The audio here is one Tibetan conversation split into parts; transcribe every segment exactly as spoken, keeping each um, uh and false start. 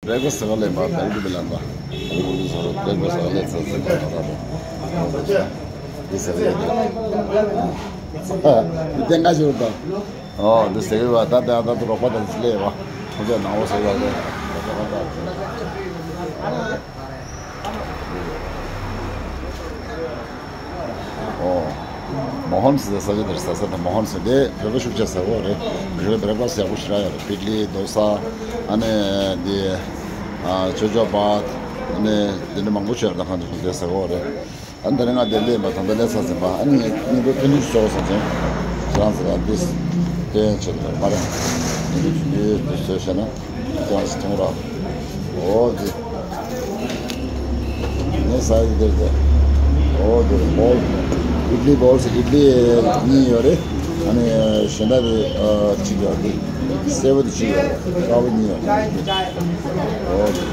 བེག་ཟ་ག་ལེན་པ། བེག་དུ་བི་ལན་པ། བེག་དུ་ཟ་རོ། བེག་ཟ་ག་ལེན་ཚ་ཟ་ག་ལེན་ཚ། འདི་ཟ་ག་ལེན་ཚ། འདི་ཏན་ཀ་ཞུ་རོགས་དང་། ཨོ་འདི་ཟ་གི་བ། ད་ད་ད་དུ་རོགས་པ་དང་ལས་བ། ཁོང་ཚོ་ནང་བ་ཟ་ག་ལེན། ཨོ། མོ་ཧོན་ཟེར་ས་ཆ་དེར་ཟ་ས་དང་། མོ་ཧོན་ཟེར་དེ་བོད་པ་ཤུགས་ཆེ་ཟ་གོ་རེད། བོད་པའི་བྷེག་ཕ་སི་ཡག་པོ་ཞེ་དྲག་ཡོད་རེད། པིད་ལི་དོ་ས། ཨ་ནི་འདི་ཨ་ཅོ་ཅོ་བཱད། ཨ་ནི་འདི་འདྲ་མང་པོ་ཞིག་ཡོད་རེད། ད་ཁང་ཆུང་དེ་ཟ་གོ་རེད། ཨ་ནི་དེ་རིང་ང་དེ་སླེབས་པ། ད་ལྟ་སླེབས་ཚར་ཟིན་པ། ཨ་ནི་ངས་ངས་འགྲོ་ཐུན་ཐུན་ཞིག་ཟོ་བ་སོང་ཙང་། ཁྱེད་རང་ཚོ་ལ་འདི་སྟོན་ཆེད་དུ་མ་རེད། ངས་འདི་ཐུན་ཐུན་འདི་ཟོས་བྱས་ན། ཅང་ཞིག་མཐོང་ར། ཨོ་ཙི། ངས་ཟ་ཡི་འདིར་དེ། ཨོ་འདིར་བོལ། ཨིཌ་ལི་བོལ་ཟེར། ཨིཌ་ལི་གཉིས་ཡོད་རེད། ཨ་ནི་གཞན་དག་དེ་ཨ་གཅིག་ཡོད་རེད། སེར་པོ་དེ་གཅིག་ཡོད་རེད། དཀར་པོ་གཉིས་ཡོད་རེད། ཨོ་ཙི།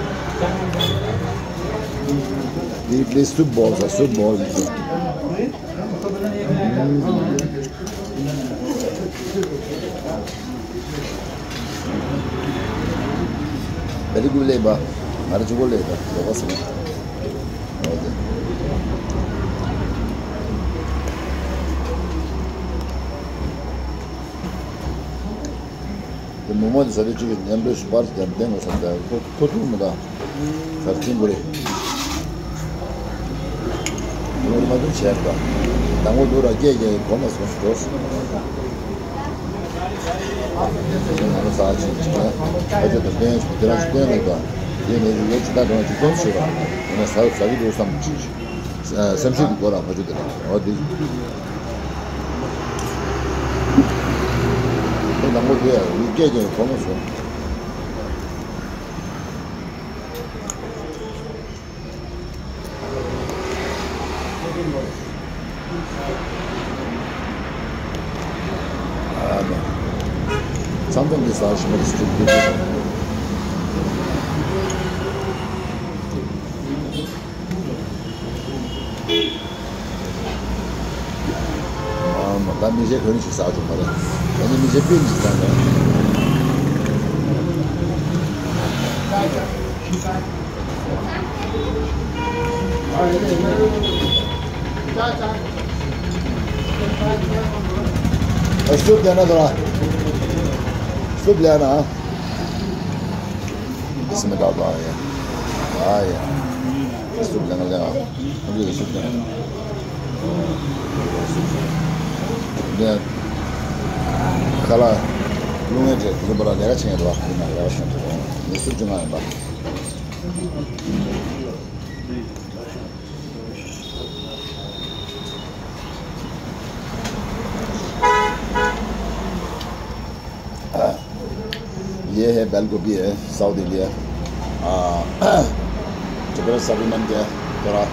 ཨིཌ་ལི་སུབ་བོལ་ཟེར། སུབ་བོལ་ཟེར། བེ་རི་གུ་ལེ་བ། ང་ར་ཅུ་གོ་ལེ་བ། ལོ་བ་སི་མ། ཨོ་ཙི། དེ་མོ་མོ་དེ་ཟ་དུས་ཅིག་གི་མཉམ་འབྲེལ་ཞུ་བར་རྒྱབ་བསྟན་དགོས་བསམ་སྟེ། ཁོ་ཁོ་ཐུག་མི་འདུག་གར་ཐིང་གོ་རེད། ངོ་མ་དུ་བྱས་པ། དང་པོ་དུ་ར་སྐད་རྒྱག་གི་གོ་མ་སོང་ཞིག་འགྲོ་སོང་། ང་ཚོ་ས་ཆ་ཅིག་ལ་ཨ་ཅོ་དང་བསྟན་ཞིག་དེ་རང་ཞིག་བསྟན་ལེགས་པ། དེ་ནས་ཡུལ་ལས་ཇི་ལྟར་འགྲོ་ན་ཅིག་སྟོན་ཞུ་བ། ཡིན་ན་ཟ་ཟ་གི་འདུག་བསམ་ཅིག་ཨ་སེམས་ཤུགས་ཀྱི་སྒོ་ར་ཕ་ཆུ་དེ་ར་འོ་དེ། ཁོ་དང་པོ་དེ་ཡང་སྐད་ཀྱང་གོ་མ་སོང་། ཨ་ནི། མཚམས་མཚམས་ཀྱི་ཟ་ཞིམ་པ་དེ་སུ་དགོས་ཀྱི། ཨ་མ་ད་མི་ཞིག་གོན་ཞིག་ཟ་ཆོག་མ་རེད། ཨ་ནི་མི་ཞིག་པིན་ཞིག་ཟ་ནས། ཨ་སུབ་ལྡན་ན་དོ་ར། སུབ་ལྡན་ན། སི་མི་ཏ་ལ་ཡ། ཨ་ཡ། སུབ་ལེན་ལེན་ཨ། ཁོང་ཚོས་སུབ་ལེན། ལེན། ཁ་ལག་རླུང་ངན་དེ་དེ་ཚོ་པ་ལ་ལས་ཀ་བྱེད་མཁན་རེད་པ། ཡིན་ན་ལས་ཀ་བྱེད་མཁན་རེད་པ། ངས་སུབ་ཅུང་ང་ཡིན་པ། ये है बैल गोभी है, साउथ इंडिया। आ, चुकरा सप्लीमेंट है, थोड़ा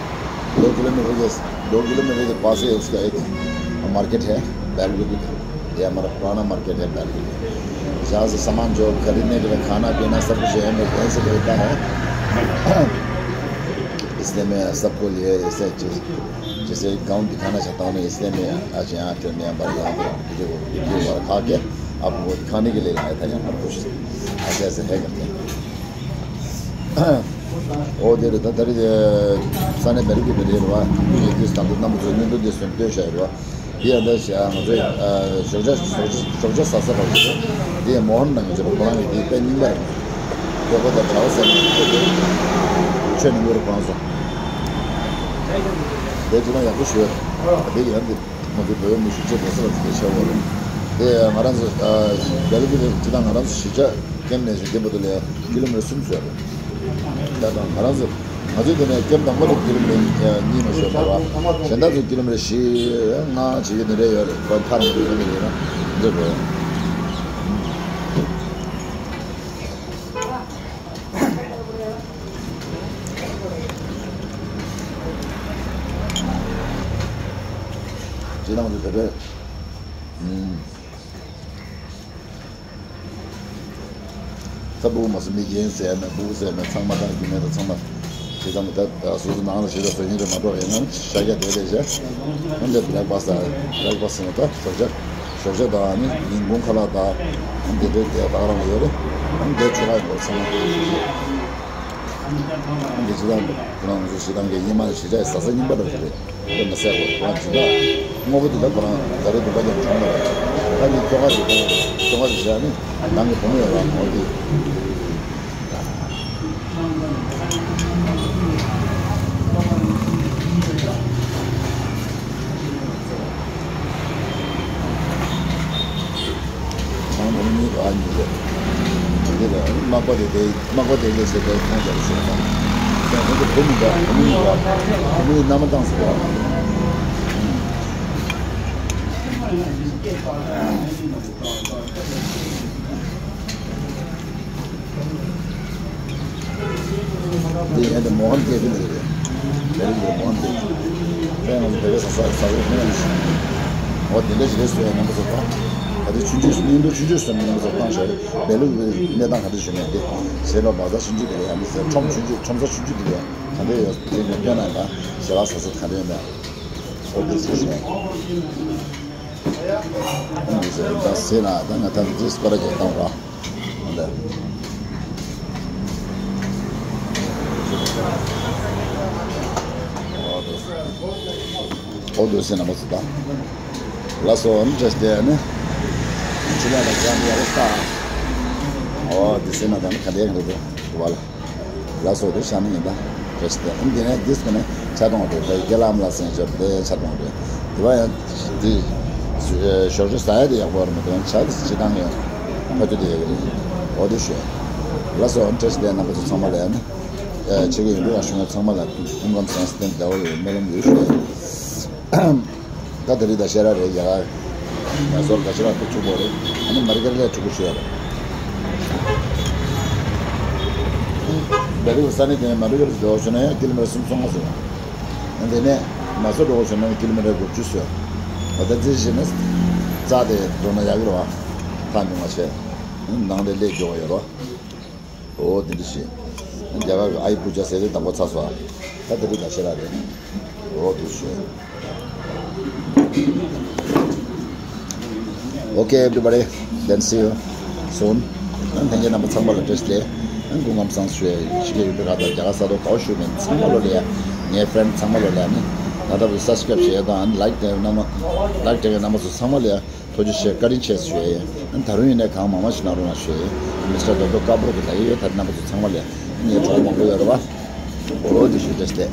दो किलोमीटर के, दो किलोमीटर के पास ही उसका एक मार्केट है बैल गोभी का। ये हमारा पुराना मार्केट है बैल गोभी। जहाँ से सामान जो खरीदने के लिए खाना पीना सब कुछ यहीं पे, यहीं से खरीदता है। इसलिए मैं सबको लिए ऐसे चीज़ जैसे गाँव दिखाना चाहता हूँ मैं, इसलिए मैं आज यहाँ पे मैं हमारे गाँव पर वीडियो, वीडियो वाला खा के आपको दिखाने के लिए आया था यहाँ पर कुछ ऐसे ऐसे है करके। ओ दे रहे था दरी सा ने दरी की दे रहा ये किस काम तो ना मुझे नहीं तो दे सुनते शायद हुआ। ये अंदर से हाँ मुझे शोजा शोजा शोजा सासा का मुझे ये मोहन ना मुझे बोला नहीं ये पे नहीं बार तो को दर चाव से चेन मेरे पास दे जिना या कुछ ये दे ये अंदर ང་ཚོ་བོད་མི་ཤུགས་ཆེ་བོད་སར་དེ་ཆེ་བོ་རེད། དེ་ང་རང་ཚོ་རྒྱ་ལ་གི་རེད། ཅི་ད་ང་རང་ཚོ་གཞིས་ཆགས་ཀེམ་ནས་བཞིན་དེ་བར་དུ་ལ་ཀི་ལོ་མི་ཊར་གསུམ་བཟོས་རེད། ད་ད་ང་རང་ཚོ་ང་ཚོའི་དེ་ནས་ཀེམ་དང་པོ་ལ་ཀི་ལོ་མི་ཊར་གཉིས་མ་བཟོས་པ་ར། གཞན་དག་ཚོ་ཀི་ལོ་མི་ཊར་བཞི་ལྔ་བྱེད་ཀྱི་དེ་འདྲ་ཡོད་རེད། ཁོ་ཐར་མི་འདུག་ཡོད་ནི་རེད་ན་འདྲ་རེད། ཅི་ནང་དུ་དེ་རེད། ད་སྤུ་གུ་མ་སུ་མི་རྒན་ཟེར་ན་སྤུ་གུ་ཟེར་ན་ཚང་མ་ད་རྒྱུ་མེད་ད་ཚང་མ་བྱེད་ཙང་ད་ད་སོ་སོ་ནང་ལ་བྱེད་ད་སོ་ཡིན་རེད་མ་གཏོགས་ཡིན་ན་ཤ་རྒྱ་དེ་ལས་བྱས་ཨ་འདི་བྷེག་ཕ་སི་ཨ་བྷེག་ཕ་སི་ཟེར་ན་ད་ཞོགས་ཇ་ཞོགས་ཇ་དང་ཨ་ནི་ཉིན་གུང་ཁ་ལག་དང་ཨ་འདི་འདྲའི་དེ་ད་ག་རང་ལ་ཡོད་རེད། ཨང་། དེ་ཆོ་ག་ཡིན་པར་ཚང་མ། འདི་ཇི་ལྟར་ཁོ་རང་ཚོ་ཞེ་སྡང་གི་སྙེ་མ་ཞེ་དྲག་ཟ་ས་རྙིང་པ་འདྲ་ཞིག་རེད། དེ་མ་ཟད་ཁོ་རང་ཇི་ལྟར་དངོས་པོ་འདི་ལ་ཁོ་རང་ད་རེས་སྡུག་པ་ཀྱང་བྱུང་མ་རེད། ད་འདི་ཁྱོ་ག་ཞིག་ཁྱོ་ག་ཞིག་བྱས་ནི་ནང་གི་བུ་མོ་ཡོད་ར་ཁོ་འདི། ཚང་མ་གཉིས་ཀ་གཉིས་རེད། དེ་ལ་མག་པ་དེ་དེ་མག་པ་དེ་ལས་ཟེར་བའི་ཁོང་རྒྱབ་ཟེར་བ། ཁོང་ཚོ་བུ་མི་འདྲ་བུ་མི་གཉིས་ཀ་བུ་མོའི་མནའ་མ་བཏང་ཟེར་བ། འདི་ཡན་དུ་མོ་ཧན་སྐད་ཕིན་ཟེར་རེད། བལ་ཡུལ་མོ་ཧན་སྐད། ཕན་ང་ཚོ་བལ་ཡུལ་ས་ས་ས་རུ་ཕན་ཡོད་ཞིང་། འོ་དེ་འདྲ་ཞིག་རེད་ཟེར་ཡ་རྣམ་པ་ཚོ་ད། ད་དེ་ཆུང་ཆུང་སྙིང་འདོད་ཆུང་ཆུང་ཟེར་རྣམ་པ་ཚོ་བཏང་ཞོར་བལ་ཡུལ་གནས་སྟངས་ག་འདྲ་བྱུང་ནས་དེ་ཞེས་ལོ་བག་ཚ་ཆུང་ཆུང་དེ་ཡང་མི་ཟེར་ཁྲོམ་ཆུང་ཆུང་ཁྲོམ་ས་ཆུང་ཆུང་དེ་ཡང་ག་འདྲ་ཡོད་དེ་ངས་སྟོན་ན་ད་ཞེ་བག་ཟ་ས་ག་འདྲ་ཡོད་ན། འོ་དེ་ཟེར་ཞིང་། ད་ཟེར་ན་ད་ང་ད་དེ་སྐོར་ར་རྒྱག་སྟངས་ར། འོ་དུ་སེ་ན་མ་སུ་དང་། ལ་སོ་ཨམ་ཅེས་ཏེ་ནི། ཆུ་ལ་ལ་ཅང་ཡ་རེ་ས། འོ་དུ་སེ་ན་དང་ཁ་ལེ་ཁ་ལེ་དུ་བ་ལ། ལ་སོ་དུ་ཤ་ནི་ཡིན་ད། ཅེས་ཏེ་ཨམ་དེ་ནས་དིས་ཀ་ནི་ཆ་གཏོང་དུ་དེ་རྒྱ་ལམ་ལ་སེང་ཞབས་དེ་ཆ་གཏོང་དུ། དེ་བ་ཡང་དེ། ཞོར་ཞོར་ཟ་ཡ་དེ་ཡག་པོ་ར་མི་དོན་ཆ་དེ་ཅི་དང་ཡང་། ཕ་དུ་དེ་ཡག་གི་རེད། འོ་དུ་ཤོད། ལ་སོ་ཨམ་ཅེས་ཏེ་རྣམ་པ་ཚོ་ཚང་མ་ལ་ཡ་ནི། ཨེ་ཆེ་གི་ཡིན་འདུག་ཨ་ཞུ་ན་ཚང་མ་ལ་སྐུ་ཁམས་བཟང་སྟེ་བདེ་བ་ཡོད་སྨོན་ལམ་ཡོད་ཞུ། ད་དེ་རིང་ད་ཤེས་ར་རེད་ཡ། ང་ཚོར་ད་ཤེས་ར་ཐུག་ཆུ་བོ་རེད། ཨ་ནི་མར་ཀེར་ལས་ཕྲུ་གུ་ཞུ་ཡ་རེད། བེ་རི་ས་ནི་དེ་མར་ཀེར་འགྲོ་ཞུ་ན་ཡང་ཀི་ལོ་མི་ཊར་སུམ་ཅུ་སོ་ལྔ་ཞུ། ཨ་དེ་ནས་མ་སོ་འགྲོ་ཞུ་ན་ཀི་ལོ་མི་ཊར་དགུ་བཅུ་ཞུ། ད་ལྟ་རྩིས་བྱས་ན་རྩ་དེ་འགྲོ་ན་ཡག་གི་རེད་བ། ཐག་ཉུང་བ་བྱས། ནང་ལས་ལས་མགྱོགས་བ་ཡོད་རོ། འོ་དེ་འདྲ་ཞིག་རྒྱ་གར་གྱི་ཨའི་པུ་ཇ་ཟེར་དེ་དང་པོ་ཚར་སོང་། ད་དེ་རིང་ད་ཤེས་ར་རེད། འོ་དེ་ཞིག Okay, everybody. Then see you soon. ཨན་ལྷན་རྒྱས་རྣམ་པ་ཚང་མ་ལ་བཀྲ་ཤིས་བདེ་ལེགས། ཨན་སྐུ་ཁམས་བཟང་ཞུ་ཡ་ཡིན། ཕྱི་རྒྱལ་ཡུལ་གྲུ་ཁག་དང་རྒྱ་གར་ས་ཐོག་ག་པར་བཞུགས་མིན་ཚང་མ་ལོ་ལ་ཡ། ངའི་ཕྲེན་ཚང་མ་ལོ་ལ་ཡ་ནི། ད་ལྟ་བུ་སབ་སི་ཀ་རབ་བྱེད་ཡ་དང་ཨན་ལའིཀ་དེ་རྣམ་པ། ལའིཀ་དེ་རྣམ་པ་ཚོ་ཚང་མ་ལ་ཡ། ཐུགས་རྗེ་ཆེ། བཀའ་དྲིན་ཆེ་ཞུ་ཡ་ཡིན། ད་རུང་ཡིན་ནའི་གང་མང་མང་ཞིག་གནང་རོགས་གནང་ཞུ་ཡ་ཡིན། མི་སི་ཊར་རྡོ་རྡོ་དཀར་པོ་གི་ད་ཡི་ཡོད་ད་རྣམ་པ་ཚོ་ཚང་མ་ལ་ངའི་གྲོགས་མང་པོ་ཡོད་རེད་བ། འོ་དེ་ཞུ་བྱས་ཏེ།